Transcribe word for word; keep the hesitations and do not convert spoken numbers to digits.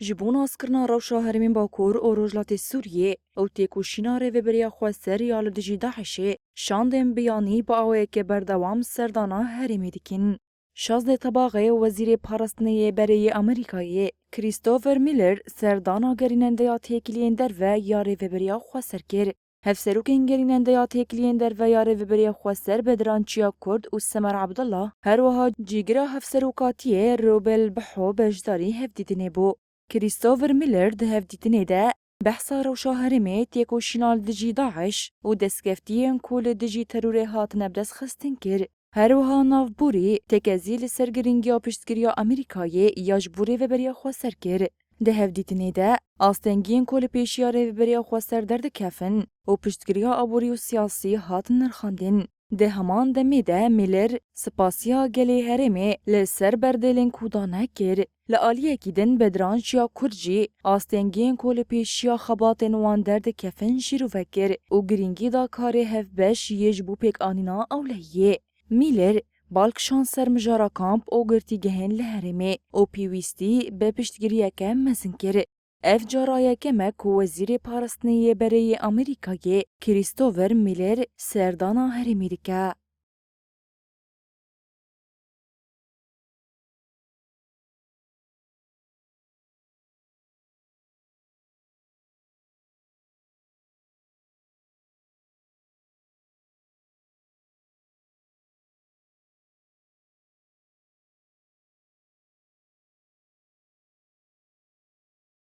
ji bo naskirina rewşa herêmên Bakur û Rojhilatê Sûriyê û têkoşîna rêveberiya xweser ya li dijî DAIŞê, şandên biyanî bi awayeke berdewam serdana herêmê dikin. Şazdeh Tebaxê, wezîrê parastinê yê berê yê Amerîkayê, Christopher Miller, serdana gerînendeya têkiliyên derve ya rêveberiya xweser kir. Hevserokên gerînendeya têkiliyên derve ya rêveberiya xweser Bedran Çiya Kurd û Semer Abdullah, her wiha cîgira hevserokatiyê Robel Biho beşdarî hevdîtinê bû. Christopher Miller di hevdîtinê de behsa rewşa herêmê, têkoşîna li dijî DAIŞ û destkeftiyên ku li dijî terorê hatine bidestxistin kir. Her wiha navborî tekezî li ser girîngiya piştgiriya Amerîkayê ya ji bo rêveberiya xweser kir. Di hevdîtinê de astengiyên ku li pêşiya rêveberiya xweser derdikevin û piştgiriya aborî û siyasî hatin nirxandin. Di heman demê de Miller spasiya gelê herêmê li ser berdêlên ku dane kir. Li aliyekî din Bedran Çiya Kurd jî astengiyên ku li pêşiya xebatên wan derdikevin şîrove kir û girîngî da karê hevbeş yê ji bo pêkanîna ewlehiyê. Miller bal kişand ser mijara kamp û girtîgehên li herêmê û pêwîstî bi piştgiriyeke mezin kir. Ev cara yekem e ku Wezîrê Parastinê yê Berê yê Amerîkayê Christopher Miller serdana herêmê dike.